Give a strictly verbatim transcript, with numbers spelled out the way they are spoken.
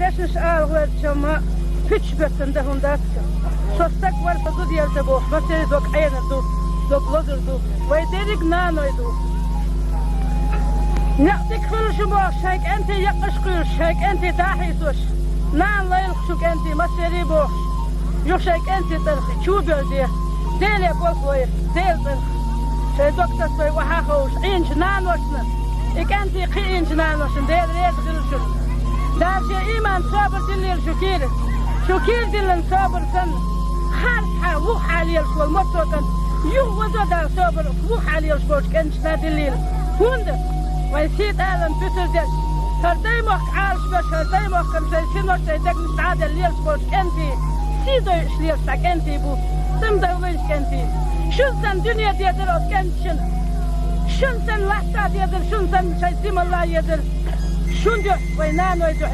Эшнаш ала гӀертача ма пуьчаш беттан дан хӀума дац. Со стаг вар, со зуда елта боху, массерий дог Ӏенар ду, дог лозур ду, вай дерриг наной ду. Некъ дика хуьлуш ю бохуш, шайн кӀентий яккхаш кхуьйлуш, шайн кӀентий дӀахьийсош, нана лайлахь шун кӀентий массерий бохуш, юха шайн кӀентий цӀарах чу а боьлла де. Деле болх лойла, Делан цӀарах. Шайн дог тасабай охьа а ховшуш, Ӏийначу наношна, и кӀентий кхиийначу наношна Дела реза хила шуна. Дала шен ийман, собар диллийла шу кийра. Шу кийра диллина собар санна, харцхьа, вуххьа лелаш волу мотт а кӀант, юха вазо Дала собар, вуххьа лелаш болчу кӀенташна диллийла. ХӀунда вайн сий тӀалан туьсур дерш, хӀара даймохк Ӏалаш берш, хӀара даймохкан шайн синош, шайн дегнаш дӀа а делла лелаш болчу кӀентий, сий дойуш лелаш цхьа кӀентий бу, цӀена довлийначу кӀентий. Шуна санна дуьне дезара оцу кӀенташна. Шуна санна латта дезара, шуна санна шайн сий малла езара. Шуна дуьхьа, вайн наной дуьхьа.